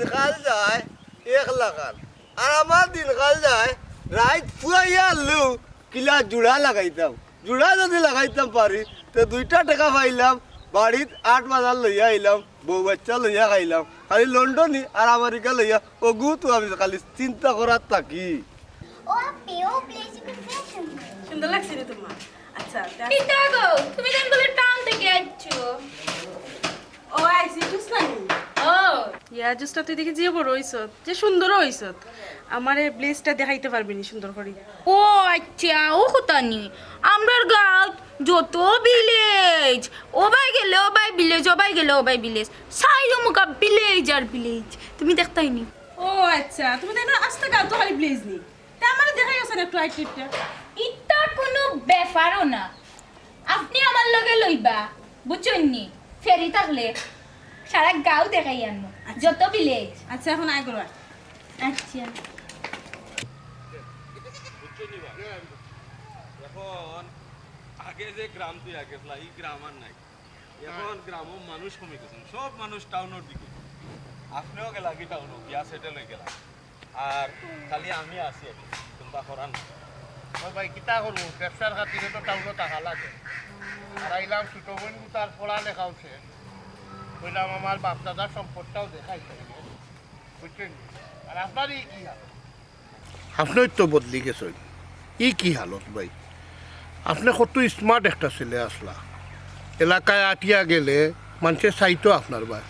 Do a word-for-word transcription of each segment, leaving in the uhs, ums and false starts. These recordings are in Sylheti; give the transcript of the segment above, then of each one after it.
দিনকাল যায় এক লাখান, আর আমার দিনকাল যায় রাইত ফুয়াইয়া আনলেও কিলা জুড়া লাগাইতাম। জুড়া যদি লাগাইতাম পারি, তে দুইটা টেকা পাইলাম, বাড়িত আট বাজার লইয়া আইলাম, বউ বাচ্চা লইয়া খাইলাম, খালি লন্ডনি আর আমেরিকা লইয়া অগু তো আমি খালি চিন্তা করার থাকি। ও আপনি, ও প্লেসটা কিন্তু সুন্দর। সুন্দর লাগছে রে তোমার। আচ্ছা, তা- কিতা গো, তুমি জান বলে টাউন থাকি আইছো? ও, আইছি, জুস নানি? ও। ইয়া, জুসটা তুই দেখি যে বড় অইছত, যে সুন্দর অইছত। আমারে ব্লেজটা দেখাইতে পারবি নি সুন্দর করি? ও আচ্ছা, ও কথা নি। আমরার গাঁওত যত ভিলেজ, ও বায় গেলে ও বায় ভিলেজ, ও বায় গেলে ও বায় ভিলেজ। সাইডো মুখা ভিলেজ আর ভিলেজ। তুমি দেখতায় নি? ও আচ্ছা, তুমি দেখো আস্তা গাঁও তো খালি ভিলেজ নি। তে আমারে দেখাই আছে না একটু আইট্রিটটা। ইটা কোনো ব্যাপারও না। আপনি আমার লগে লইবা, বুঝছইন নি? ফেরি থাকলে সারা গাঁও দেখাই আনবো, আচ্ছা। যত ভিলেজ। আচ্ছা, এখন আয় করো। আচ্ছা। বুঝছো নি বা? এখন আগে যে গ্রাম তুই আগে ছিলা, এই গ্রাম আর নাই। এখন গ্রামও মানুষ কমে গেছেন, সব মানুষ টাউনের দিকে। আপনিও গেলা কি টাউনও, বিয়া সেটেল হয়ে গেলা। আর খালি আমি আছি আর কি, চিন্তা করার না। ও ভাই, কিতা করবো? ব্যবসার খাতিরে তো টাউনো থাকা লাগে। আর আইলাম ছোট বোন তার পড়ালেখাও শেষ। কইলাম আমার বাপ দাদার সম্পদটাও দেখাই। বুঝছেন? আর আপনার এই কি হাল? আপনি তো বদলি গেছেন। ই কি হালত ভাই? আপনি কত স্মার্ট একটা ছেলে আসলা। এলাকায় আটিয়া গেলে মানুষে চাইতো আপনার ভাই।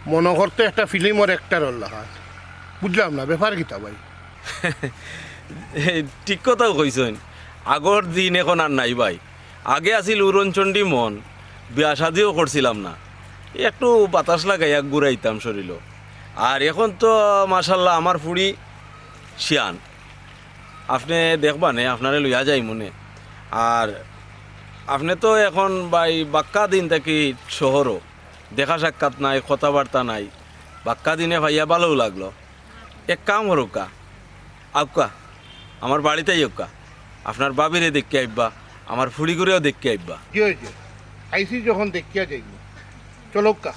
মনে করতে একটা ফিল্মর অ্যাক্টর হল লাখান। বুঝলাম না, ব্যাপার কিতা ভাই? ঠিক কথাও কইছেন। আগর দিন এখন আর নাই ভাই। আগে আছিল উড়নচণ্ডী মন, বিয়া শাদিও করছিলাম না, একটু বাতাস লাগাইয়া ঘুরাইতাম শরীরও। আর এখন তো মাশাল্লাহ আমার ফুড়ি শিয়ান, আপনি দেখবা নে, আপনারে লইয়া যাই মনে। আর আপনি তো এখন ভাই বাক্কা দিন থাকি শহরও, দেখা সাক্ষাৎ নাই, কথাবার্তা নাই, বাক্কা দিনে পাইয়া ভালোও লাগলো। এক কাম করুক্কা, আউক্কা, আমার বাড়িত আইউক্কা, আপনার ভাবিরে দেখিয়া আইবা, আমার ফুড়িগুরেও দেখিয়া আইবা। জি, জি। আইছি যখন দেখিয়া যাইব। চলুক্কা,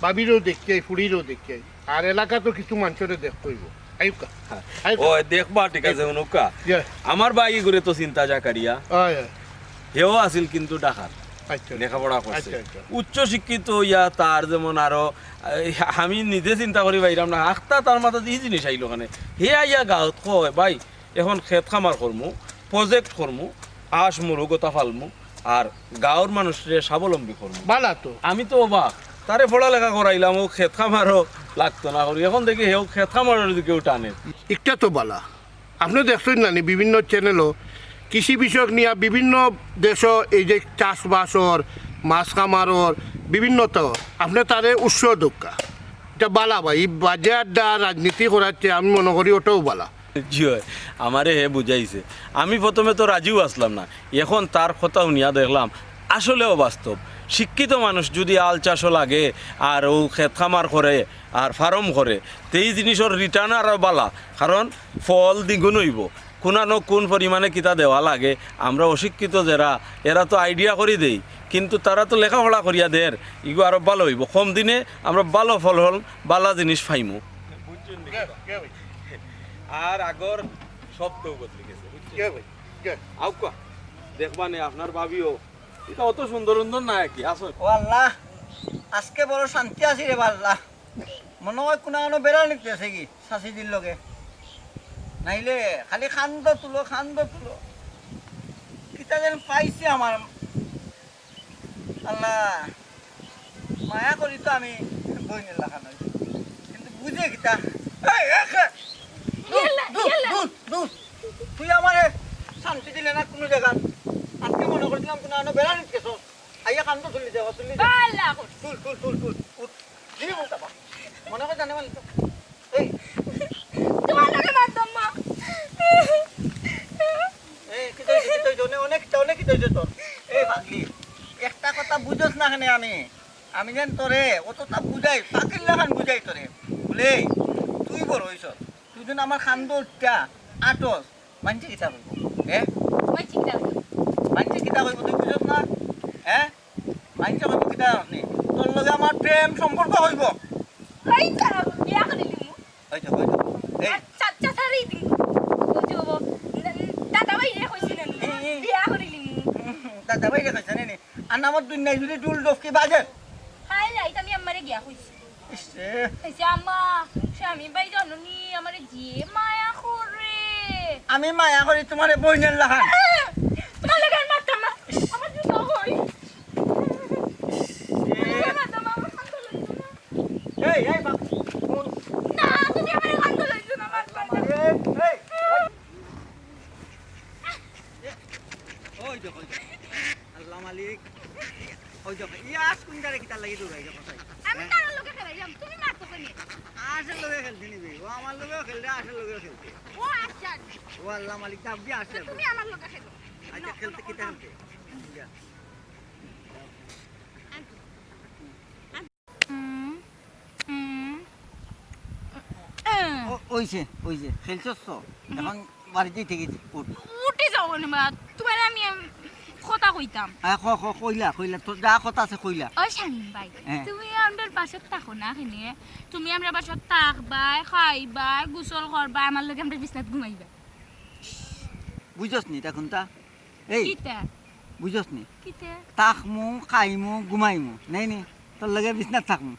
ভাবিরেও দেখিয়া আই, ফুড়িরেও দেখিয়া আই। আর এলাকা তো কিছু মানুষরে দেখ কইব। আইউক্কা। হ্যাঁ। আইউক্কা। ও, দেখবা, ঠিক আছে, হুনুক্কা। জি। আমার ভাইগুরে তো চিনতা জাকারিয়া। হয়, হয়। হেও আছিল কিন্তু ঢাকাত। আচ্ছা। লেখাপড়া করছে। আচ্ছা, আচ্ছা। উচ্চ শিক্ষিত ইয়া তার যেমন আরো, এই, আমি নিজে চিন্তা করি পাইরাম না, আখতা তার মাথাত ই জিনিস আইলো কেনে। হে আইয়া গাঁওত কয়, "ভাই, এখন খেত খামার করমু, প্রজেক্ট করমু, আঁশ মুরগ অতা ফালমু, আর গাঁওর মানুষরে স্বাবলম্বী করমু।" বালা তো। আমি তো অবাক, তারে পড়ালেখা করাইলাম, ও খেত খামারও লাগতো না করি, এখন দেখি হেও খেত খামারর দিকেও টানে। একটা তো বালা। আপনি দেখছেন না নি বিভিন্ন চ্যানেলও কৃষি বিষয়ক নিয়া বিভিন্ন দেশও এই যে চাষবাসর, মাছ খামারর, বিভিন্ন তো আপনি তারে উৎসাহ দেউক্কা। এটা বালা ভাই, এই বাজে আড্ডা রাজনীতি করার চেয়ে আমি মনে করি ওটাও বালা। জি অয়, আমারে হে বুঝাইছে। আমি প্রথমে তো রাজিও আসলাম না, এখন তার কথা শুনিয়া দেখলাম আসলেও বাস্তব। শিক্ষিত মানুষ যদি আল চাষও লাগে আর ও খেত খামার করে আর ফার্ম করে, তে ই জিনিসর রিটার্ন আরও বালা, কারণ ফল দ্বিগুণ অইব। কোনানো কোন পরিমাণে কিতা দেওয়া লাগে, আমরা অশিক্ষিত যেরা, এরা তো আইডিয়া করি দেই, কিন্তু তারা তো লেখাপড়া করিয়া দের, ইগু আরো ভালো অইব। কম দিনে আমরা ভালো ফলন, বালা জিনিস পাইমু। বুঝছেন নি? কে, কে ভাই? আর আগর সব তো বদলি গেছে, বুঝছেন? কে ভাই? কে? আউক্কা, দেখবা নে আপনার ভাবিও, এটা অত সুন্দর সুন্দর না কি, আসো। ও আল্লাহ, আজকে বড় শান্তি আছি রে বা আল্লাহ। মনে হয় কুনানো বেড়া নিতেছে কি শাশিদির লগে, নাইলে খালি কান্দো তুলো, কান্দো তুলো। কিতা যেন পাইছে আমার আল্লাহ। মায়া করি তো আমি বইনের লাখান অই, কিন্তু বুঝে কিতা? এই, এই, এই, দূর, ইয়াল্লা, দূর, ইয়াল্লা। দূর, দূর। তুই আমারে শান্তি দিলে না কোনো জায়গা। আজকে মনে করছিলাম কুনানো বেড়া নিতেছ। আইয়া কান্দো তুলি দে, তুলি দে। আল্লাহ। তুল, তুল, তুল, তুল। উঠ। দিবি বলতে বা। মনে হয় জানে মানে তো। এই। তোমার লগে মারতাম মা। এই, কিতা অইছে, কিতা অইছে? অনেক, অনেক কিতা অইছে তোর? এই পাগলি, একটা কথা বুঝছ না কেনে আমি? আমি যেন তোরে অতটা বুঝাই, পাগল লাখান বুঝাই তোরে। বলে, তুই বড় অইছস। তুই যেন আমার কান্দো উঠটা আটস। মানষে কিতা কইব? হে? মানষে কিতা কইব? মানষে কিতা কইব তুই বুঝছ না? হে? মানষে কইব কিতা আপনি? তোর লগে আমার প্রেম সম্পর্ক হইব। এই যা। বিয়া করিলিমু। ওই তো, ওই তো। এই। আচ্ছা, আচ্ছা, স্যার, এই দিন। ওই তো, ও, দাদা ভাইরে কইছি না নি? এই, এই। বিয়া করিলিমু। দাদা ভাইরে কইছে না নি? আর নামত দুনিয়া জুড়ে ঢুল ডফকি বাজে। হায় রে, ইতা আমি আম্মারে গিয়া কইছি। ইস রে। কইছে, "আম্মা, স্বামী ভাই জানো নি, আমারে যে মায়া করে।" আমি মায়া করি তোমারে বইনের লাখান। তোমার লগে আর মারতাম না। আমার জুতা কই? এ। এই, এই, বাপ। না, তুমি আমারে কান্দো লইছো না, মারতাম না। এই, এই, এই। ওই দেখো, ওই দেখো। আল্লাহ মালিক। ওই দেখো, ইয়াস কোন জারে কিতার লাগি দৌড়াই দেখো তাই। আমি হ্যাঁ? তার লগে খেলাইলাম, তুমি মারতো কেনে? আসল লগে খেলতে নিবি, ও আমার লগেও খেলতে, আসল লগেও খেলতে। ও আচ্ছা। ও আল্লাহ মালিক, ডাক দিয়ে আসলে। তুমি আমার লগে খেলো। আচ্ছা, খেলতে কিতা খেলতে? যা। হুম, হুম, হুম। ও, ওইছে, ওইছে, খেলছস তো? হুম। এখন বাড়িতেই থেকে উঠ। উঠি যাও কেনে বা? তোমার আমি, আমি কথা কইতাম। আ, ক, ক, কইলা, কইলা, তোর যা কথা আছে কইলা। ও শামীম ভাই, হ্যাঁ। তুমি আমরার বাসাত থাকো না কেনে? তুমি আমরার বাসাত থাকবায়, খাইবায়, গোসল করবায়, আমার লগে আমরার বিছনাত ঘুমাইবায়। বুঝছস নি তা কুনতা? এই, কিতা? বুঝছস নি? কিতা? থাকমু, খাইমু, ঘুমাইমু, নাই নি? তোর লগে বিছনাত থাকমু।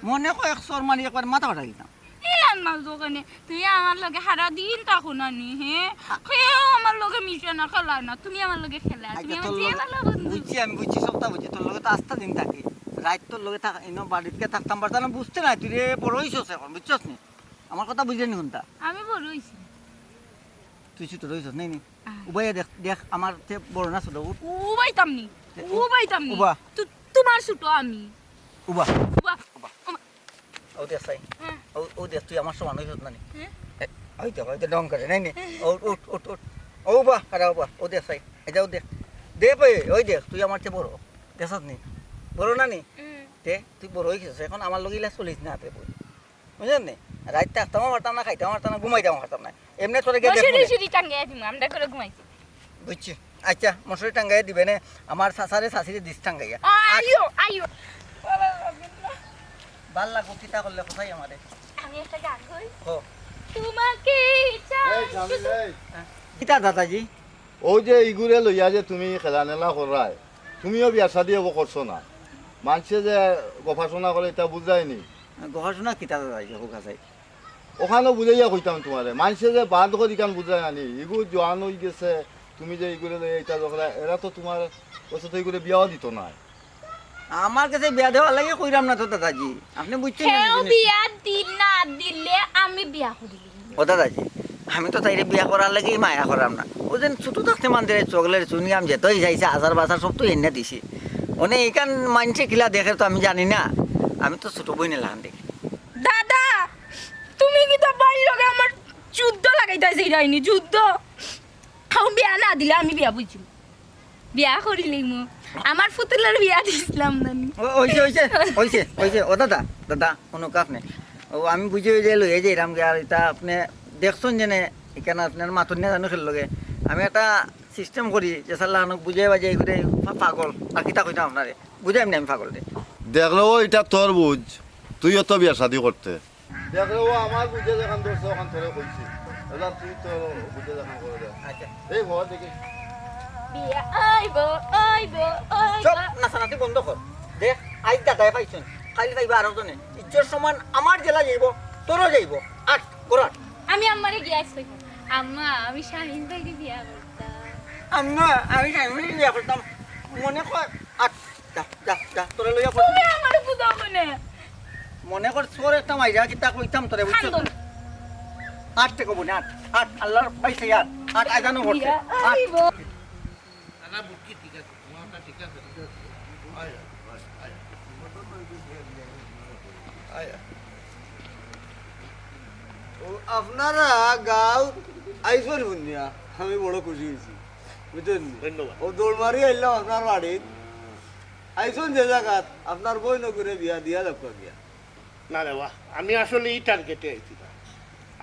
মনে কয় এক চড় মারি একবার মাথা ফাটাই দিতাম। ইলান মারছো কেনে? তুমি আমার লগে সারা দিন থাকো না নি, হে? আ- কেউ আমার লগে মিশে না, খেলায় না। তুমি আমার লগে খেলায়। তুমি আচ্ছা, আমার তোর যে লগে ভালো বন্ধু। বুঝছি আমি, বুঝছি, সবটা বুঝছি। তোর লগে তো আস্তা দিন থাকি। রাইত তোর লগে থাক, ইনো বাড়িত থাকতাম পারতাম না, বুঝতে নাই। তুই রে বড় অইছস এখন, বুঝছস নি? আমার কথা বুঝলে নি কুনতা? আমি বড় অইছি। তুই ছোট রইছস, নাই নি? আহ। উবাইয়া দেখ, দেখ, আমার তে বড় না ছোট? উঠ। উবাইতাম নি। এ, উ-, উবাইতাম নি। উবা। তু-, তোমার ছোট আমি। উবা। উবা। উবা। উমা। ও দেখ চাই। হ্যাঁ। ও, ও দেখ, তুই আমার সমান অইছস না নি? হ্যাঁ। এ, ওই দেখ, ওই দেখ, ঢং করে, নাই নি? হ্যাঁ। ও, উঠ, উঠ, উঠ। ও উবা, আরে উবা, ও দেখ চাই। এই যাও দেখ। দে বে, ওই দেখ, তুই আমার চেয়ে বড়। দেখছস নি? বড় না নি? হুম। দে, তুই বড় অইছস, এখন আমার লগে ইলা চলিস না, তে বই। বুঝছস নি? রাইত থাকতামও পারতাম না, খাইতামও পারতাম না, ঘুমাইতামও পারতাম না। এমনে তোরে গিয়া মশারি দেখমু নে। টশারি টাঙ্গাইয়া দিমু, আমরা করে ঘুমাইছি। বুঝছি। আচ্ছা, মশারি টাঙ্গাইয়া দিবে নে, আমার চাচারে চাচিরে দিস টাঙ্গাইয়া। আইও, আইও। বালা লাগবো না। বালা লাগবো, কিতা করলে কোথায় আমারে? আমি একটা গান কই। ও। তোমাকে চাই এই, জামিল শুধু। এই। হ্যাঁ। কিতা দাদাজি? ওই যে ইগুরে লইয়া যে তুমি খেলা নেলা কররায়, তুমিও বিয়া শাদি হবো করছো না। মানষে যে গফাশোনা করে, ইটা বুঝরায় নি? গফাশোনা কিতা দাদাজি, হোক আছে। ওখানো বুঝাইয়া কইতাম তোমারে, মানষে যে বাদ করি কান বুঝরায় না নি, ইগু জোয়ান অই গেছে, তুমি যে ইগুরে লইয়া ইটা ঝগড়া, এরা তো তোমার, অথচ ইগুরে বিয়াও দিত না। আমার কাছে বিয়া দেওয়ার লাগি কইরাম না তো দাদাজি, আপনে বুঝছইন না হেও নি জিনিস। বিয়া দি-, না দিলে আমি বিয়া করিলিমু। ও দাদাজি, আমি তো তাইরে বিয়া করার লাগি মায়া করাম না। ও যেন ছোট থাকতে মানতে চকলেট, চুইংগাম যেতাউ চাইছে, আচার বাচার সব তো এনে দিছি। অনে ইখান মানষে কিলা দেখে তো আমি জানি না, আমি তো ছোট বইন লাখান দেখি। দাদা, তুমি কিতা ভাইর লগে আমার যুদ্ধ লাগাইতায় চাইরায় নি, যুদ্ধ? খাও বিয়া না দিলে আমি বিয়া বুঝিমু। বিয়া করিলিমু। আমার পুতুলর বিয়া দিছলাম না নি। ও, অইছে, অইছে, অইছে, অইছে। ও দাদা, দাদা, হুনো আপনে। ও আমি বুঝি অইলে লইয়া যাইরাম গি, আর ইটা আপনে দেখছইন যে নে, ইখান আপনার মাতন নিয়া জানো খেল লগে। আমি একটা system করি, যে সাল্লা আনক বুঝাই বাজাই করে পা-, পাগল, আর কিতা কইতাম আপনারে। বুঝাইমু নি আমি পাগলরে। দেখলে ও ইটা তোর বুঝ, তুইও তো বিয়া শাদি করতে। দেখলে ও আমার বুঝে যেখান ধরছে, ওখান ধরে কইছি। এলা তুই তো বুঝে যেখান করে দে। আচ্ছা। এই ভয় দেখি। বিয়া আইবো, আইবো, আইবো। চুপ, নাচানাচি বন্ধ কর। দেখ, আইজ দাদায় পাইছইন, কাইল পাইবা আরো জনে। ইজ্জর সমান আমার জেলা যাইবো, তোরও যাইবো। আট, কর আট। আমি আম্মারে গিয়া আইজ কইতাম, "আম্মা, আমি শামীম ভাইরে বিয়া করতাম।" আম্মা, আমি শামীম ভাইরে বিয়া করতাম। মনে কর, আট। যা, যা, যা, তোরে লইয়া পড়। তুমি আমারে বুঝাও কেনে? মনে কর, চোর একটা মাইরা কিতা কইতাম তোরে, বুঝছস? কান্দন। আট টেকো বনে, আট, আট, আল্লাহর পাইছে, আট, আট, আজানো পড়ছে, বিয়া আট। আইবো। না, না, বুঝছি, ঠিক আছে, তোমারটা ঠিক আছে, ঠিক আছে। আয়, আয়, আয়, আয়। আয়, আয়। ও, আপনারা গাঁও আইছইন হুনিয়া, আমি বড় খুশি অইছি, বুঝছইন নি? ধন্যবাদ। ও দৌড় মারি আইলাম আপনার বাড়িত। আইছইন যে জাগাত, আপনার বইনগুরে বিয়া দিয়া যাউক্কা গিয়া। না রে বা, আমি আসলে ই target-এ আইছি না।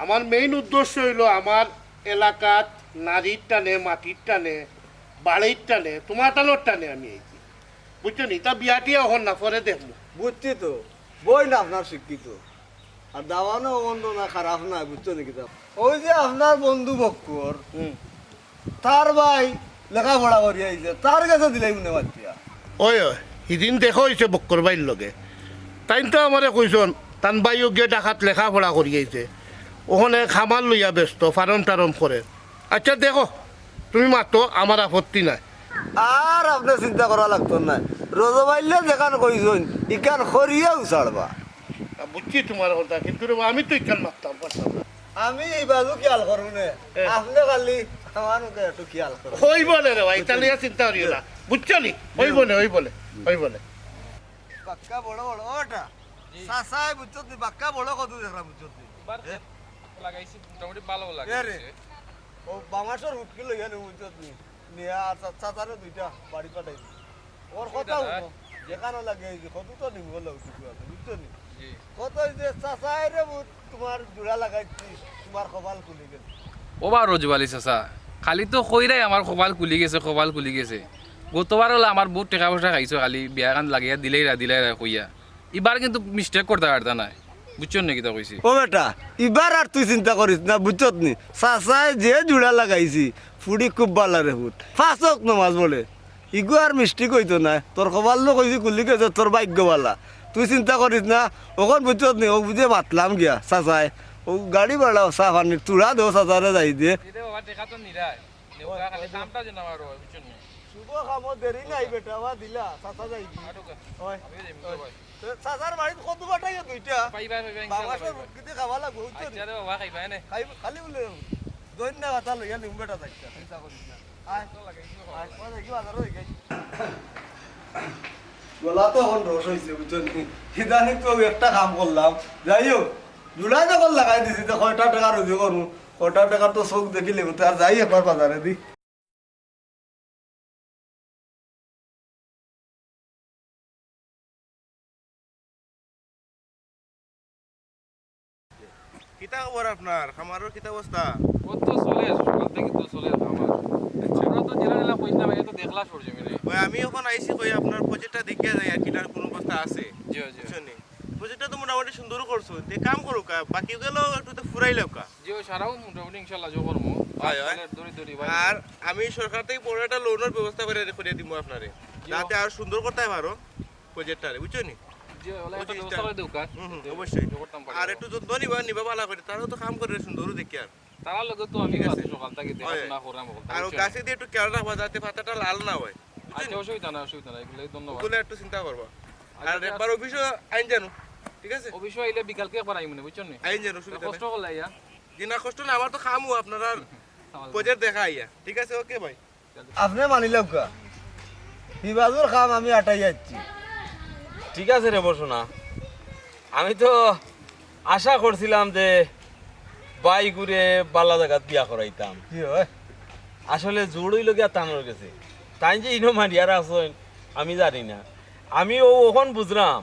আমার main উদ্দেশ্য অইলো আমার এলাকাত নারীর টানে, মাটির টানে, বাড়ির টানে, তোমার টানোর টানে আমি আইছি। বুঝছো নি? তা বিয়া টিয়া অখন না, পরে দেখমু। বুঝছি তো, বইন আপনার শিক্ষিত। আর দাওয়ানো বন্ধ না, খারাপ না, বুঝছো নি কিতা? ওই যে আপনার বন্ধু বক্কর, হুম। তার ভাই লেখাপড়া করি আইছে, তার গেছে দিলাই মনে মাতিয়া। ওই, ওই, হিদিন দেখা অইছে বক্কর ভাইর লগে। তাইন তো আমারে কইছইন, তান ভাইও গিয়া ঢাকাত লেখাপড়া করি আইছে। অখনে খামার লইয়া ব্যস্ত, ফার্ম টার্ম করে। আচ্ছা দেখো, তুমি মাতো, আমার আপত্তি নাই। আর আপনে চিন্তা করা লাগতো নায়, রজবাইল্লে যেখান কইছইন, ইখান করিয়াউ ছাড়বা। আ, বুঝছি তুমার কথা, কিন্তু রে বা, আমি তো ইখান মাততাম পারতাম না। আমি ই বাজু খিয়াল করমু নে, এ। আপনে খালি আমার মুখে একটু খিয়াল করো। অইবো নে রে বা, ইতা লইয়া চিন্তা করিও না। বুঝছো নি? অইবো নে, অইবো নে, অইবো নে। বাক্কা বড় বড় ওটা। জি। চাচায় বুঝছত নি, বাক্কা বড় কদু দেখরা বুঝছত নি। এবার এ? লাগাইছি, মোটামুটি ভালো এ রে। লাগাইছে। ও বাংলাদেশর হুটকি লইয়া নে বুঝছত নি। নিয়া চা-, চাচারে দুইটা বাড়ি পাঠাই দিবি। ওর কথা অসুবিধা নাই। হুনো, যেখানো লাগে এই যে কদু তো নিমু বলে উঠি তুই আপনি, বুঝছো নি? জি। কত এই যে চাচায় রে বুট তুমার জোড়া লাগাইছি, তুমার কপাল খুলি গেছে। ও বা রজব আলী চাচা, খালি তো কইরায় আমার কপাল খুলি গেছে, কপাল খুলি গেছে। গতবার অইলে আমার বহুত টেকা পয়সা খাইছো, খালি বিয়াখান লাগাইয়া দিলাইরা, দিলাইরা কইয়া। ইবার কিন্তু mistake করতা পারতা নায়। বুঝছো নি কিতা কইছি? ও বেটা, ইবার আর তুই চিন্তা করিস না, বুঝছত নি? চাচায় যে জুড়া লাগাইছি, ফুড়ি খুব বালা রে ফুট। পাঁচ ওয়াক্ত নমাজ পড়ে। ইগু আর mistake অইতো নায়। তোর কপাল লো কইছি খুলি গেছে, তোর ভাগ্য বালা। তুই চিন্তা করিস না, অখন বুঝছত নি, ও বুঝে মাতলাম গিয়া, চাচায়। ও গাড়ি ভাড়া, চা পানি, তুড়া দেও চাচারে যাই দে। এরে বাবা, টেকা তো নিরায়। নেউকা খালি কামটা যেন আমার হয়, বুঝছো নি? শুভ কামো দেরি নাই বেটা, বা দিলা, চাচা যাইবি। আটুকা। ওই, আমিও যাইমু, ওই। ভাই। তো চাচার বাড়িত কদু পাঠাইও দুইটা। পাইবা, পাইবা, ইনশাআল্লাহ বাংলাদেশর পাইবা। মুরগিতে খাওয়া লাগবো, বুঝছো নি? আচ্ছা রে বাবা, খাইবা এনে। খাইব-, খালি বলে দইন্না কথা লইয়া নিম বেটা চাইটা, চিন্তা করিস না। আয়, আয়, ওই দেখি বাজারও দেখি। গলা তো অখন রস অইছে, বুঝছো নি? ইদানিং তো একটা কাম করলাম। যাই হোক, জুলাই যখন লাগাই দিছি, তো কয়টা টেকা রুজি করমু, কয়টা টেকা তো চউখ দেখিলে, তো আর যাই একবার বাজারে দি। কিতা খবর আপনার? খামারর কিতা অবস্থা? ও তো চলের, সকাল থাকি তো চলের খামার। আচ্ছা। আমরা তো জেলা জেলা কইছিলাম, এটা তো দেখলা সরজমিনে। ওই আমি অখন আইছি, কই আপনার project টা দেখিয়া যাই আর কি, তার কোন অবস্থা আছে। জি, জি। বুঝছেন নি? Project টা তো মোটামুটি সুন্দর করছো। তে কাম করো কা, বাকি গেল একটু তো ফুরাই লাও কা। জি, ওই সারাও মোটামুটি ইনশাআল্লাহ জো করমু। হয়, হয়। তাহলে দৌড়ি দৌড়ি ভাই। আর আমি সরকার থাকি বড় একটা loan র ব্যবস্থা করে, করে দিমু আপনারে। জি। যাতে আর সুন্দর করতে পারো project টারে, বুঝছো নি? জি, ওলা ওই একটা জিনিসটা। ব্যবস্থা করে দেউক্কা। হুম, হুম, তে অবশ্যই। জো করতাম পারি আর আমরা। একটু যত্ন নিবা, নিবা ভালা করে। তারাও তো কাম করে সুন্দর দেখি আর। তারার লগে তো আমি ঠিক আছে। আছি সকাল থাকি, হয়। দেখাশোনা করলাম সকাল থাকি, আর ও বুঝছো নি? গাছে দিয়ে একটু খেয়াল রাখবা যাতে পাতাটা লাল না হয়। বুঝছো আচ্ছা, নি? অসুবিধা নাই, অসুবিধা নাই, এগুলো ধন্যবাদ। ওগুলো একটু চিন্তা করবা। আচ্ছা, আর আচ্ছা। একবার অফিসও আইন জানো, ঠিক আছে? অফিসও আইলে বিকালকে একবার আইমু নে, বুঝছো নি? আইন জানো, অসুবিধা কষ্ট নাই। করলে আইয়া। জি না, কষ্ট না, আমার তো কামও আপনার আর আমার project দেখা আইয়া। ঠিক আছে, ওকে ভাই। আপনে মানি লাউক্কা, হিবাজুর কাম আমি আটাই যাচ্ছি। ঠিক আছে রে বসো না, আমি তো আশা করছিলাম যে বাইগুরে বালা জাগাত বিয়া করাইতাম। কি হয়? আসলে জুড় অইল গিয়া তানর গেছে। তাইন যে ইনো মারিয়ার আছইন, আমি জানি না। আমি ও অখন বুঝলাম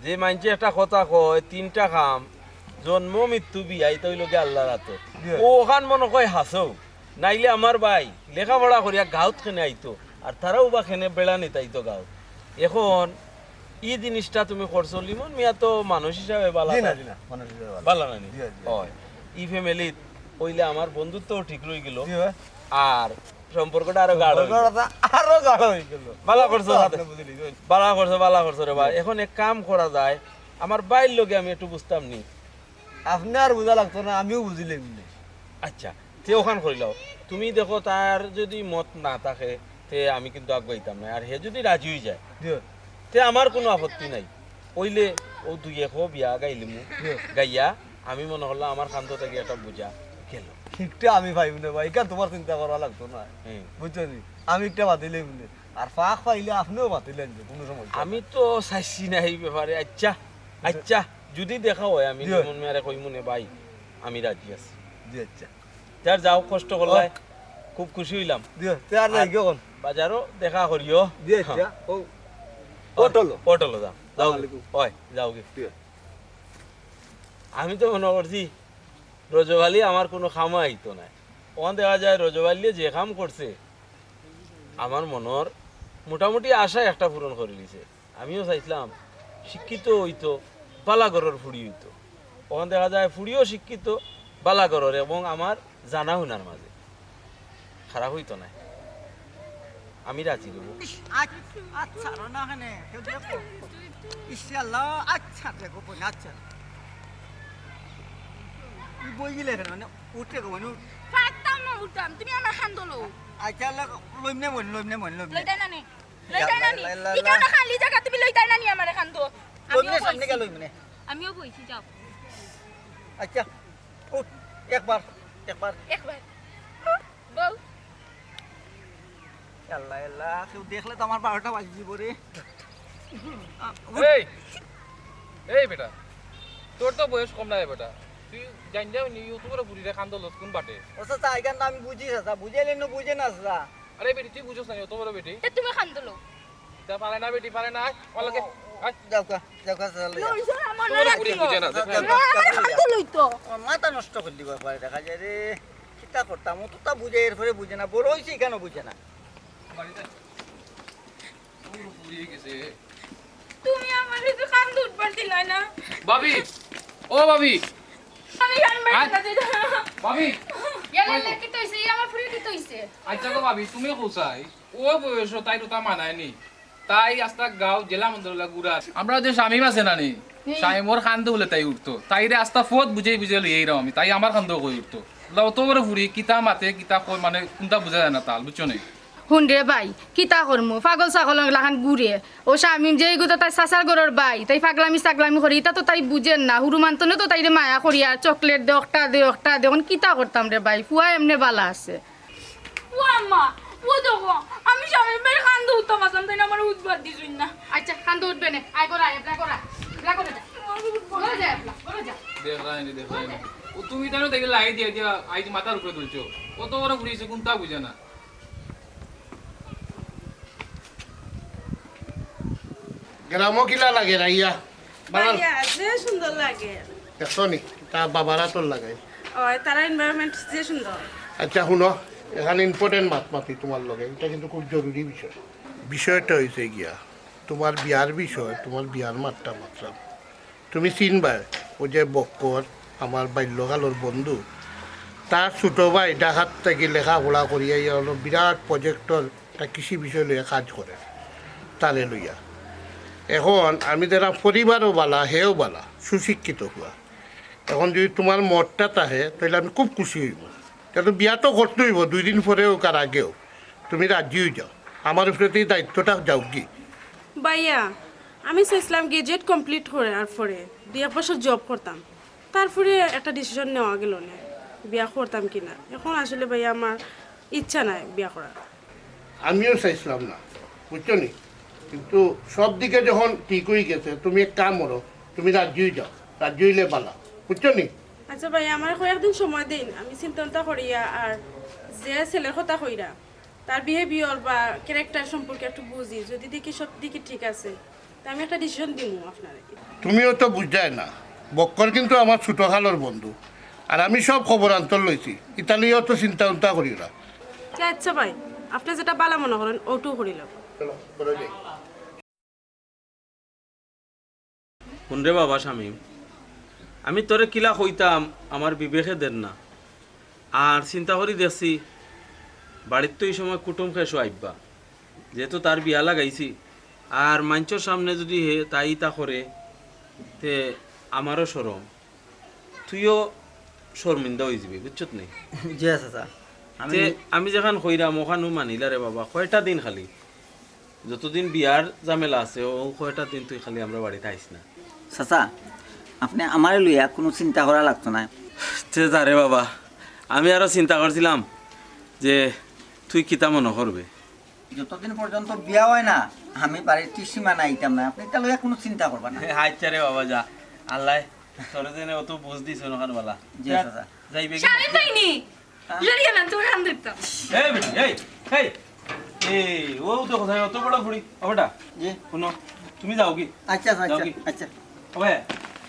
যে মাইনষে একটা কথা কয়, তিনটা কাম, জন্ম, মৃত্যু, বিয়া, ইতা অইল গিয়া আল্লার আতো। জি। ও অখান মনো কয় হাছাউ। নাইলে আমার ভাই লেখাপড়া করিয়া গাঁওত কেনে আইতো, আর তারাও বা কেনে বেড়া নিতাইতো গাঁওত। এখন ই জিনিসটা তুমি করছো, লিমন মিয়া তো মানুষ হিসাবে বালা জি না, না? জি না, মানুষ হিসাবে বালা। বালা না নি? জি, জি। হয়। ই family ত অইলে আমার বন্ধুত্বও ঠিক রই গেল। জি, হয়। আর সম্পর্কটা আরো গাঢ় অইল। সম্পর্কটা আরো গাঢ় অই গেল। বালা করছো, আপনি বুঝলি, ওই। বালা করছো, বালা করছো রে ভাই। জি। এখন এক কাম করা যায়, আমার ভাইর লগে আমি একটু বুঝতাম নি। আপনে আর বুঝা লাগতো না, আমিও বুঝিলাম নে। আচ্ছা, তে অখান করিলাও। তুমি দেখো, তার যদি মত না থাকে, তে আমি কিন্তু আগুয়াইতাম না। আর হে যদি রাজি অই যায়, জি। তে আমার কুনু আপত্তি নাই। অইলে অউ দুই এক বিয়া গাইলিমু। জি। গাইয়া আমি মনো করলাম আমার কান্দো থাকি একটা বুঝা গেল। ঠিকটা আমি পাইমু নে ভাই, ইখান তুমার চিন্তা করা লাগতো না। হুম। বুঝছো নি? আমি একটা বাতিলাইমু নে। আর ফাঁক পাইলে আপনেও বাতিলাইন যে, কুনু সমস্যা নাই। আমি তো চাইছি না ই ব্যাপারে। আচ্ছা, আচ্ছা, যদি দেখা হয় আমি জি। লিমন মিয়ারে কইমু নে ভাই, আমি রাজি আছি। জি, আচ্ছা। তে আর যাও, কষ্ট করলায়, ও। খুব খুশি অইলাম। জি, তে আর যাই আর গিয়া অখন। বাজারও দেখা করিও। জি, আচ্ছা। হ্যাঁ। ও। অটো লো। অটো লো যাও। যাও। আসসালামু আলাইকুম। ওই, যাও গি। জি। আমি তো মনো করছি রজব আলী আমার কুনু কামো আইতো নায়। অখন দেখা যায় রজব আলীয়ে যে কাম করছে, আমার মনর মোটামুটি আশা একটা পূরণ করিলিছে। আমিও চাইছলাম শিক্ষিত অইতো, বালা ঘরর ফুড়ি অইতো। অখন দেখা যায় ফুড়িও শিক্ষিত, বালা ঘরর এবং আমার জানা হুনার মাঝে। খারাপ অইতো নায়, আমি রাজি অইবো। ইস, আচ্ছা, আচ্ছা, রো না কেনে? কেউ দেখো। ইস, আল্লাহ, আচ্ছা, দেখো, বোন, আচ্ছা। তুই বই গেলে কেন? মানে, উঠে গো, মানে, উঠ। পারতাম না উঠতাম, তুমি আমার কান্দো লও। আচ্ছা, আল্লাহ, লইমনে বোন, লইমনে বোন, লইমনে। লইতায় না নি? লইতায় না নি? ইটা না খালি জাগা, তুমি লইতায় না নি আমার কান্দো? লইমনে, সামনে গেল লইমনে। আমিও বইছি, যাও। আচ্ছা, উঠ, একবার, একবার। একবার। বউ। আল্লাহ, আল্লাহ, কেউ দেখলে তো আমার বারোটা বাজি দিব রে। এই, এই বেটা, তোর তো বয়স কম নায় বেটা, তুই জান যাও নি, YouTuber-এ বুড়িরে কান্দো লস কোন বাটে? ও চাচা, এখান তো আমি বুঝি চাচা, বুঝাইলে না বুঝে না চাচা। আরে বেটি, তুই বুঝোস না, অত বড় বেটি। তে তুমি কান্দো লও। তা পারে না বেটি, পারে না। আয়, আমার লগে। আয়। যাও কা, যাও কা, চাচা, লইয়া। লইছো আমার তোমার লগে বুড়ি রাখিও। বুঝে না, দেখো। যাও, যাও, না, যাও, কান্দো লইতো। আমার মাথা নষ্ট করে দিবা পারে, দেখা যায় রে। কিতা করতাম, ও তো তা বুঝে, এরপরে বুঝে না। বড় হইছে, কেন বুঝে না? বাড়িতে। ও, বুড়ি গেছে। তুমি আমার একটু কান্দো উঠবার দিলায় না। ভাবি, ও ভাবি। আমি জানবার আয়। না যেটা। ভাবি। ইয়াল্লা, কিতা অইছে? ই আমার ফুড়ি কিতা অইছে? আচ্ছা গো ভাবি, তুমি কোথায়? ও বয়স তাই তো তা মানায় নি। তাই আস্তা গাঁও জেলা মন্দির গুড়া। আমরা যে শামিম আছে না নি? হুম। শামিমর কান্দো বুলে তাই উঠতো। তাইরে আস্তা ফত বুঝাই বুঝাই লই আইরাম আমি। তাই আমার কান্দো কই উঠতো। অত বড় ফুড়ি, কিতা মাতে, কিতা কয়, মানে, কোনটা বুঝা যায় না তাল, বুঝছো নি? হুন রে ভাই, কিতা করমু? পাগল ছাগল লাখান ঘুরে। ও শামিম যে এগু তো তাই চাচার ঘরর ভাই, তাই পাগলামি ছাগলামি করে, ইতা তো তাই বুঝের না। হুরু মানতনে তো তাইরে মায়া করি আর চকলেট দে, অকটা দে, অকটা দে। অখন কিতা করতাম রে ভাই? ফুয়া এমনে বালা আছে। ও আম্মা, ও দেখো, আমি শামিম ভাইর কান্দো উঠতাম আসলাম, তাই না আমার উঠবার দিছইন না। আচ্ছা, কান্দো উঠবে না। আয় করা, এবলা করা। এবলা করে যা। ঘরে যা, এবলা, ঘরে যা। দেখলায়নি, দেখলায়নি। ও তুমি তাইলে দেখি লাই দিয়া দিয়া আইজ মাথার উপরে তুলছো। অত বড় ফুড়ি অইছে, কোনটা বুঝে না। গ্রামও কিলা লাগে রাইয়া? বালা ভাইয়া, যে সুন্দর লাগে। দেখছো নি? তা বাবার আতর লাগাই। ওই, তারা environment যে সুন্দর। আচ্ছা, হুনো, এখান important মাত মাতি তোমার লগে। ইটা কিন্তু খুব জরুরি বিষয়। বিষয়টা অইছে গিয়া, তোমার বিয়ার বিষয়, তোমার বিয়ার মাতটা মাতলাম। তুমি চিনবায়, ও যে বক্কর, আমার বাল্যকালর বন্ধু, তার ছোট ভাই ঢাকাত থাকি লেখাপড়া করিয়া ইয়া অইলো বিরাট project-র একটা কৃষি বিষয় লইয়া কাজ করে, তারে লইয়া। এখন আমি দেখলাম পরিবারও বালা, হেও বালা, সুশিক্ষিত ফুয়া। এখন যদি তোমার মতটা থাকে, তাইলে আমি খুব খুশি অইমু। তে তো বিয়া তো করতে অইবো, দুই দিন পরে অউক আর আগে অউক। তুমি রাজি অই যাও, আমার উপরে তো ই দায়িত্বটা যাউকগি। ভাইয়া, আমি চাইছিলাম graduate complete করার পরে দুই এক বছর job করতাম, তারপরে একটা decision নেওয়া গেল না বিয়া করতাম কি না। এখন আসলে ভাইয়া আমার ইচ্ছা নাই বিয়া করার। আমিও চাইছিলাম না, বুঝছো নি? কিন্তু সব দিকে যখন ঠিক অই গেছে, তুমি এক কাম করো, তুমি রাজি অই যাও, রাজি অইলে বালা, বুঝছো নি? আচ্ছা ভাইয়া, আমারে কয়েকদিন সময় দিন, আমি চিন্তা ভাবনা করিয়া আর যে ছেলের কথা কইরা, তার behaviour বা character সম্পর্কে একটু বুঝি, যদি দেখি সব দিকে ঠিক আছে, তে আমি একটা decision দিমু আপনারে। তুমিও তো বুঝায় না, বক্কর কিন্তু আমার ছোটকালর বন্ধু, আর আমি সব খবর আন্তর লইছি, ইতা লইয়াও তো চিন্তা ভাবনা করিও না। আচ্ছা ভাই, আপনে যেটা বালা মনে করেন, ওটাউ করিলাম। চলো, ঘরো যাই। হুন রে বাবা শামিম, আমি তোরে কিলা কইতাম, আমার বিবেকে দের না। আর চিন্তা করি দেখছি, বাড়িত তো ই সময় কুটুম খেশো আইবা, যেহেতু তার বিয়া লাগাইছি, আর মাইনষর সামনে যদি হে তাই ইতা করে, তে আমারও শরম। তুইও শরমিন্দা অইযিবি, বুঝছত নি? জি চাচা, আমি তে আমি যেখান কইরাম, ওখানউ মানিলা রে বাবা, কয়টা দিন খালি। যতদিন বিয়ার ঝামেলা আছে, অউ কয়টা দিন তুই খালি আমরার বাড়িত আইস না। চাচা, আপনে আমারে লইয়া কুনু চিন্তা করা লাগতো নায়। তে যা রে বাবা, আমি আরো চিন্তা করছিলাম যে তুই কিতা মনো করবে। যতদিন পর্যন্ত বিয়া অয় না, আমি বাড়ির ত্রিসীমানা আইতাম না। আপনে ইতা লইয়া কুনু চিন্তা করবা না। আচ্ছা রে বাবা, যা। আল্লায় তোরে যেন অত বুঝ দিছইন অখান বালা। জি, যা, চাচা। যাইবে কি? শামিম ভাই নি? হ্যাঁ? লড়িয়া না, তোর হাত ধরতাম। এই বেটি, এই, এই। এই, ও তো কোথায়? অত বড় ফুড়ি। ও বেটা, জি। হুনো, তুমি যাওগি? আচ্ছা, আচ্ছা, যাওগি? আচ্ছা। ওবে,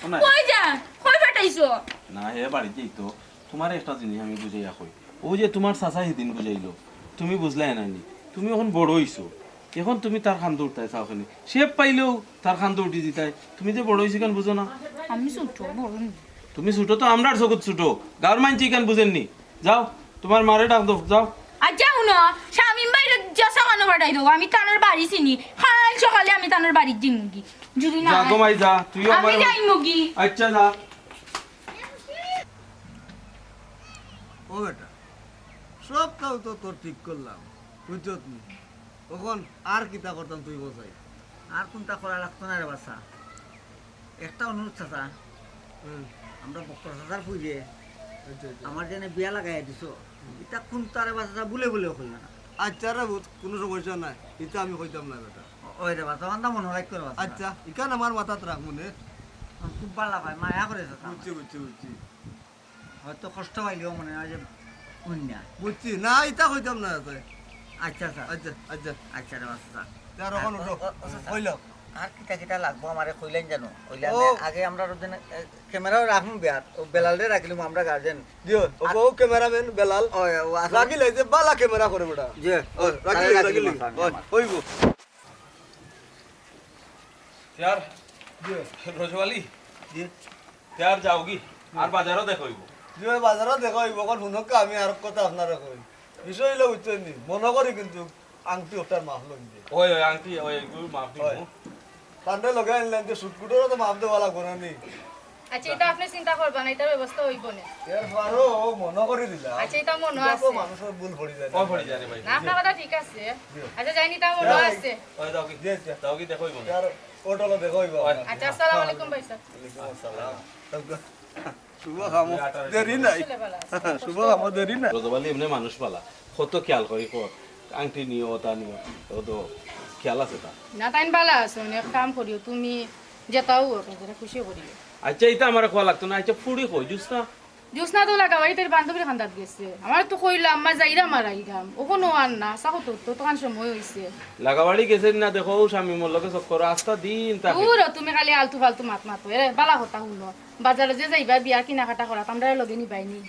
শোনা। কই যা? কই পাঠাইছো? না, হে বাড়িত যাইতো। তুমারে একটা জিনিস আমি বুঝাইয়া কই। অউ যে তুমার চাচা হিদিন বুঝাইলো, তুমি বুঝলায় না নি? তুমি অখন বড় অইছো, অখন তুমি তার কান্দো উঠতায় চাও কেনে? শেপ পাইলেউ তার কান্দো উঠি দিতায়। তুমি যে বড় অইছো কেনে বুঝো না? আমি ছোট, বড় নি। তুমি ছোট তো আমরার চকুত ছোট, গাঁওর মাইনষে ইখান বুঝের নি। যাও, তুমার মারে ডাক দেও, যাও। আচ্ছা হুনো, শামিম ভাইরে জেসা খানো পাঠাই দেও, আমি তানর বাড়ি চিনি, কাইল সকালে আমি তানর বাড়িত যাইমুগি। যদি না যা গো মাই যা, তুইও আমি আমার যাইমুগি। আচ্ছা যা। ও বেটা, সব কাম তো তোর ঠিক করলাম, বুঝছত নি? অখন আর কিতা করতাম তুই বোঝাই। আর কুনতা করা লাগতো না রে বাছা। একটা অনুরোধ চাচা, হুম। আমরা বক্কর চাচার ফুইরে আচ্ছা, আচ্ছা। আমার যেনে বিয়া লাগাইয়া দিছো, ইতা কুনতা রে বাছা বুলে বুলে কইও না। আচ্ছা রে, কুনু সমস্যা নাই, ইতা আমি কইতাম না বেটা। ও-, ওই রে বাছা, বান্দা মনো রাখিও রে বাছা। আচ্ছা, ইখান আমার মাথাত রাখমু নে। আমার খুব ভালা পায়, মায়া করে চাচা। বুঝছি, বুঝছি, বুঝছি। হয়তো কষ্ট পাইলেও মনে হয় যে অইন্য। বুঝছি, না, ইতা কইতাম না, আছে। আচ্ছা, স্যার। আচ্ছা, আচ্ছা। আচ্ছা রে, আচ্ছা। তে আর অখন আর উঠো। ও, ও, ও, স্যার। কইলো। আর কিতা কিতা লাগবো আমারে কইলাইন জানো? কইলে ও। আমি আগে আমরা ওর জন্য, এ, ক্যামেরাও রাখমু বিয়ার। ও বেলালরে রাখিলাম আমরা গার্জেন। দিও, ও আর বউ ক্যামেরাম্যান বেলাল। ও, ও, আছে। রাখিলে যে বালা ক্যামেরা করে বেটা। জি। ও, ও, রাখিলে, তাহলে রাখিলে। রাখিলাম, স্যার, ও, আমার। অইবো। ইয়ার, জি। রজব আলী, জি। ইয়ার যাওগি, আর বাজারও দেখা অইবো। জি, ওই বাজারও দেখা অইবো। অখন হুনউক্কা, আমি আর কথা আপনারে কই। বিষয় অইলো বুঝছইন নি? মনো করি কিন্তু আংটি ওটার মাপ লইন যে। ওই, ওই আংটি, ওই একটু মাপ দিব। ওই। তানরে লগে আনলাম যে সুটকুটরও তো মাপ দেওয়া লাগবো না নি? আচ্ছা, ইতা আপনে চিন্তা করবা না, ইতার ব্যবস্থা অইবো নে। এর পরও ও মনো করি দিলা। আচ্ছা, ইতা মনো ইতা তো আছে। মানুষর ভুল পড়ি যায় না। ভুল পড়ি যায় রে ভাই। না, আপনার কথা ঠিক আছে। জি। আচ্ছা, যাইন, ইতা মনো আছে। ওই যাওগি। জি, জি। যাওগি, দেখা অইবো নে। আর অটোলো দেখা অইবো ওই। আপনার। আচ্ছা, আসসালামু আলাইকুম ভাই সাহেব। ওয়ালাইকুম আসসালাম। শুভ কামো দেরি নাই। চলে ভালা আছে। শুভ কামো দেরি নাই। রজব আলী এমনে মানুষ ভালা। কত খেয়াল করি কর। আংটি নিও, ওটা নিও। ও তো খেয়াল আছে তা। না, তাইন ভালা আছে। এক কাম করিও, তুমি যেতাও ওর কাছে খুশি করিও। আচ্ছা, ইতা আমারে কওয়া লাগতো না। আচ্ছা, ফুড়ি কই, জুসনা? জুসনা তো লাগাবাড়ি তাইর বান্ধবীর কান্দাত গেছে। আমারে তো কইলা, "আম্মা যাইরাম আর আইরাম।" অখনো আর না, চাও তো, তো তখন সময় অইছে। লাগাবাড়ি গেছে না, দেখো, ও শামিমর লগে চক্কর, আস্তা দিন তাকে। দূর ও, তুমি খালি আলতু ফালতু মাত মাতো। এরে, বালা কথা হুনো। বাজারো যে যাইবা, বিয়ার কিনাকাটা করাত, আমরারে লগে নিবায় নি?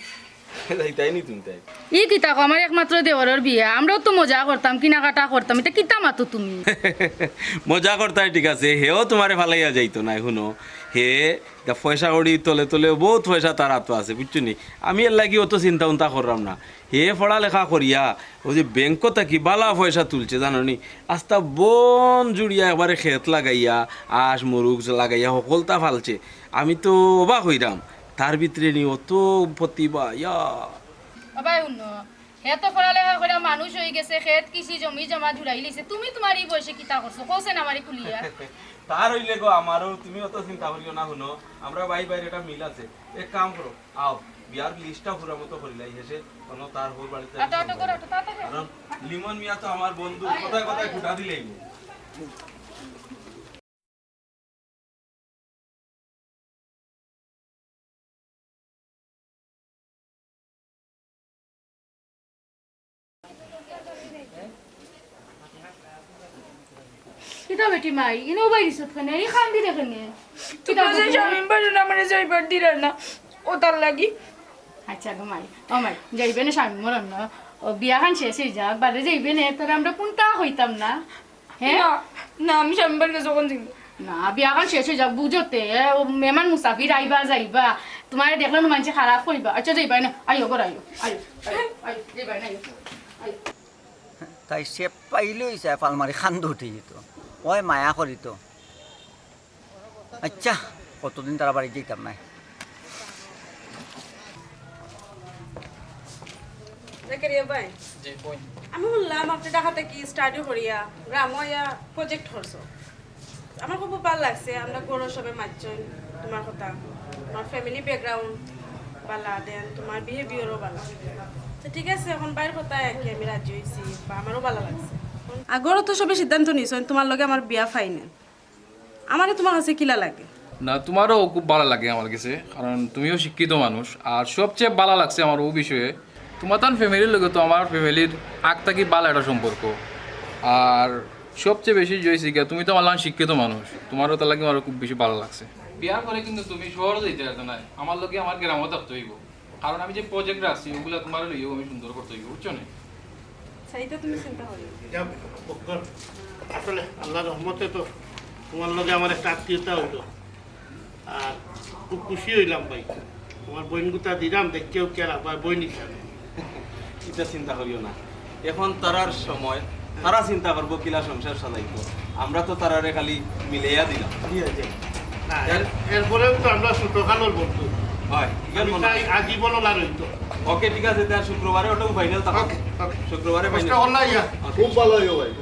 যাইতায় নি তুমি তাই? ই কিতা কও, আমার একমাত্র দেওরর বিয়া, আমরাও তো মজা করতাম, কিনাকাটা করতাম, ইতা কিতা মাতো তুমি? মজা করতায় ঠিক আছে, হেও তুমারে ফালাইয়া যাইতো নায়, হুনো, হে ইতা পয়সা কড়ি তলে তলে বউত পয়সা তার আতো আছে, বুঝছো নি? আমি এরলাগি অত চিন্তা উন্তা কররাম না। হে পড়ালেখা করিয়া অউ যে ব্যাংক থাকি বালা পয়সা তুলছে, জানো নি? আস্তা বন জুড়িয়া একবারে খেত লাগাইয়া, আশ মুরুগ লাগাইয়া হকলতা ফালছে। আমি তো অবাক অইরাম, তার ভিতরে নি অত প্রতিভা, ইয়া। ও ভাই, হুনো, হে তো পড়ালেখা করিয়া মানুষ অইগেছে, খেত কৃষি জমি জমা জুড়াইলিছে। তুমি তুমার ই বয়সে কিতা করছো? কওছেন আমারে খুলিয়া। তার অইলে গো আমারও, তুমি অত চিন্তা করিও না, হুনো, আমরা ভাই ভাইর একটা মিল আছে। এক কাম করো, আও, বিয়ার লিস্টটা পুরা মতো করিলাই, হেষে কোনো তার হউর বাড়িত আটো, আটো করো, আটো, তাড়াতাড়ি। কারণ লিমন মিয়া তো আমার বন্ধু, কথায় কথায় খুঁটা দিলাইবো। কিতা বেটি মাই, ইনো বাইরিছত কেনে? ই কান্দিরে কেনে? কিতা তুমরা যে বেটি মাই? শামিম ভাইয়ে আমারে যাইবার দিরা না, অতার লাগি। আচ্ছা গো মাই, ও মাই, যাইবে নে শামিমর অনো, ও বিয়াখান শেষ অই যাউক, বাদে যাইবে নে, তোরে আমরা কুন্তা কইতাম না। হে? না, না, আমি শামিম ভাইর গেছে অখন যাইমু। না, বিয়াখান শেষ অই যাউক, বুঝো তে, ও মেহমান মুসাফির আইবা যাইবা, তুমারে দেখলে নু মানষে খারাপ কইবা। আচ্ছা, যাইবায় না, আইও, ঘর আইও, আইও, আইও, আইও, যাইবায় না, আইও, আইও। তাই সে পাইলে অইছে, ফাল মারি কান্দো উঠি যেত, ওই মায়া করিত। আচ্ছা, কতদিন তারা বাড়ি যাইতাম না। জাকারিয়া ভাই, জি, কই? আমি হুনলাম আপনে ঢাকা থাকি স্টাডি করিয়া গ্রামো আইয়া প্রজেক্ট করছো। আমার খুব ভালা লাগছে, আমরা ঘরর সবে মাতছইন তুমার কথা, তুমার ফ্যামিলি ব্যাকগ্রাউন্ড ভালা, then তুমার বিহেভিয়ারও ভালা। তো ঠিক আছে, অখন ভাইর কথায় আর কি আমি রাজি অইছি, বা আমারও ভালা লাগছে। আর ঘরো তো সবে সিদ্ধান্ত নিছইন, তুমার লগে আমার বিয়া ফাইনাল। আমারে তুমার কাছে কিলা লাগে? না, তুমারও খুব ভালা লাগে আমার গেছে, কারণ তুমিও শিক্ষিত মানুষ। আর সবচেয়ে ভালা লাগছে আমার অউ বিষয়ে, তুমার তান ফ্যামিলির লগে তো আমার ফ্যামিলির আগ থাকি ভালা একটা সম্পর্ক। আর সবচেয়ে বেশি যে অইছে গিয়া, তুমি তো আমার লাখান শিক্ষিত মানুষ, তুমারও তার লাগি আমার খুব বেশি ভালা লাগছে। বিয়ার পরে কিন্তু তুমি শহরো যাইতে পারতায় নায়, আমার লগে আমার গ্রামো থাকতে অইবো। কারণ আমি যে প্রজেক্ট রাখছি, অগুলা তুমারে লইয়াউ আমি সুন্দর করতে অইবো, বুঝছো নি? আচ্ছা, ইতা তুমি চিন্তা করিও না। যাক, বক্কর, আসলে আল্লার রহমতে তো তুমার লগে আমার একটা আত্মীয়তা অইলো, আর খুব খুশি অইলাম ভাই। আমার বইন গুতা দিলাম, দেখকেও কে রাখবা, বইন হিসাবে। ইতা চিন্তা করিও না, এখন তারার সময়, তারা চিন্তা করবো কিলা সংসার সাজাইতো। আমরা তো তারারে খালি মিলাইয়া দিলাম। জি, জি। না, এর, এরপরেও তো আমরা ছোটকালর বন্ধু। হয়, ইখান আমি মনে চাই হয়। আজীবনও আর হইতো। ওকে, ঠিক আছে, তাহলে শুক্রবারে ওটাও ফাইনাল থাকো। ওকে, ওকে। শুক্রবারে কষ্ট ফাইনাল। করলা ইয়া। ওকে। খুব ভালো হইব ভাই।